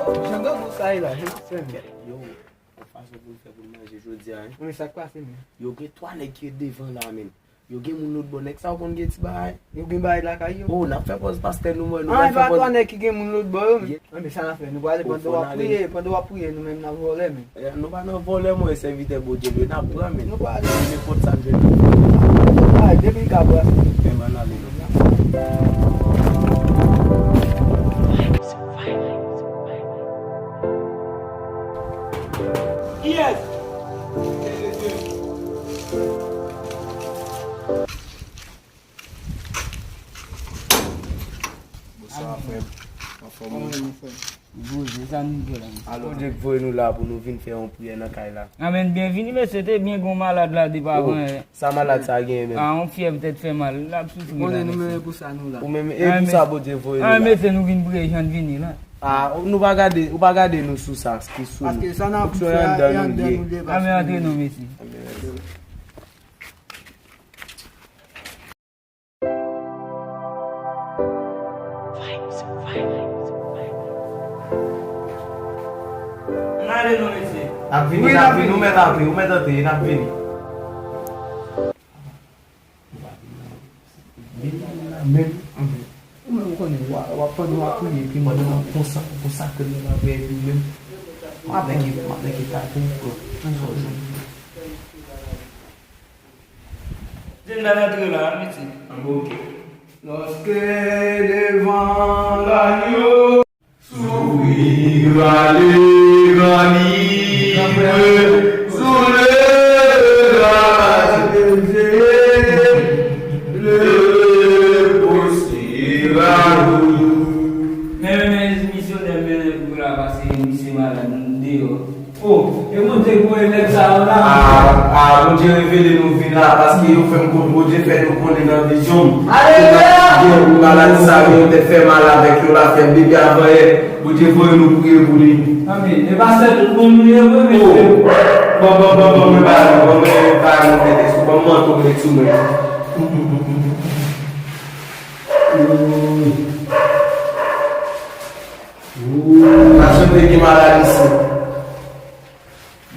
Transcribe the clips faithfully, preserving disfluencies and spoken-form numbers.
Jan grangou sa ye la, jan ti sè m. Yo, yon fason pou n fè pou n manje jodi a, hein. Men sa k pase, men? Yo gen twa nèg ki ret devan la, men. Yo gen moun lòt bò, nèg sa yo konn gen ti bagay. Yo gen bagay lakay yo. Oh, n ap fè pòz pastè nou, mwen, nou pral fè pòz. Twa nèg ki gen moun lòt bò yo, men. Anben, sa n ap fè? Nou prale pandan w ap priye, pandan w ap priye, nou menm n ap vòlè, men. Eh, nou pa nan vòlè, mwen, sèvitè Bondye nou ye, n ap pran, men. Nou prale. Nenpòt sa n jwenn. Ay, depi l ka brase. Menm ann ale, non. Kiyès? Bonswa, frè m. Anfòm ou? Anfòm, mon frè. Bondye, sa nou fè la, mesye? Alo, Bondye k voye nou la pou nou vin fè yon priyè nan kay la. Amèn. Byenvini, mesye. Te byen gon malad la depi avan yè. Sa malad sa genyen menm? Ah, yon fyèv tèt fè mal. L ap soufri la, mesye. Konnen nou menm e pou sa nou la. Ou menm, e pou sa Bondye voye nou la. Amèn, mesye, nou vin priye jan n vini la. Ah, nou pa gade, ou pa gade nou sou sa, ki sou nou. Paske sa n ap fè a, e anndan nou ye. Amèn, antre non, mesye. Amèn. N ale non, mesye. N ap vini, n ap vini, ou mèt antre, ou mèt antre, n ap vini. Vini la menm, ou menm ou konnen, w a, w ap pandan w ap priye, epi mwen menm m ap konsa-, konsakre m nan priyè, epi ou menm, m ap nèk, m ap nèk tape w, frè. Sa w jwenn. Di m nan antre la, wi, ti. Anben, oke. Lòske devan lagno. Sourire à l'évangile, sous le regard de Dieu, le procès à nous. Men, men, misyonè, men, pou la pase, misye malad, nou deyò. Oh, e Bondye k voye nèg sa yo la. Ah, ah, Bondye revele nou vin la, paske yo fè m konn, Bondye fè nou konnen nan vizyon m. Alelouya! Yo, maladi sa yo, yo te fè mal avèk yo la, fè bebe avan yè. Bondye voye nou priye pou li. Amèn. E pastè, tout moun nou ye vre, mesye. Oh. Bon, bon, bon, bon, mwen ba nou, bon, mwen ba nou, mete sou, bon, manto, mete sou mwen. Pastè, te gen maladi sa.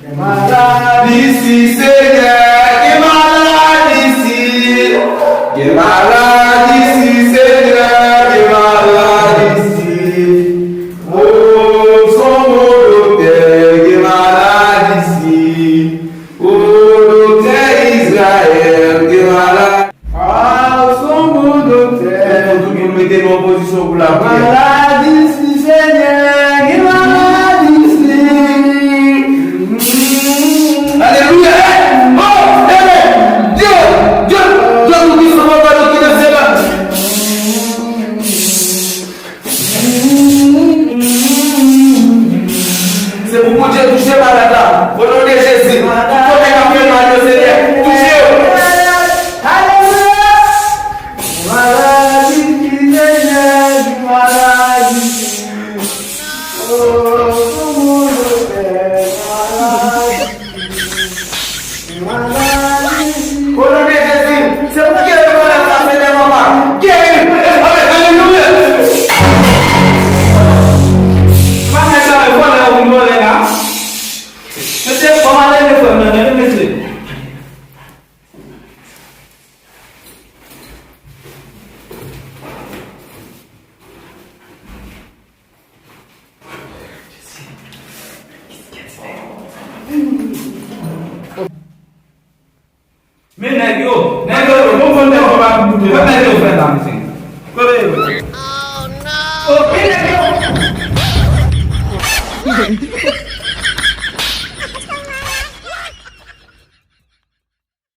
Gen malad isi, Senyè, gen malad isi. Gen malad isi, Senyè, gen malad isi. O, son bon doktè, gen malad isi. O, doktè Izrayèl, gen malad. Ah, w se yon bon doktè. Tout moun mete nou an pozisyon pou lapriyè. Maladi si Senyè, gen maladi si. Alelouya. Oh, amen. Dye, Dye, Dye Toupisan, papa nou ki nan syèl la. Se pou Bondye touche malad la. O non de Jezi. Tout nèg k ap fè mal yo, Senyè, touche yo. Alelouya. Maladi ki Senyè, maladi. Oh, maladi. O non de Jezi, se pou geri malad sa, Senyè, papa. Geri. Amèn. Alelouya. Papa, sa vòlè yo vin vòlè la. Mesye, kòman ale frè m nan, men mesye. Men nèg yo, nèg yo, bon, bon, nèg yo pa koute, men nèg yo fè la, mesye. Kote yo? Oh, men nèg yo.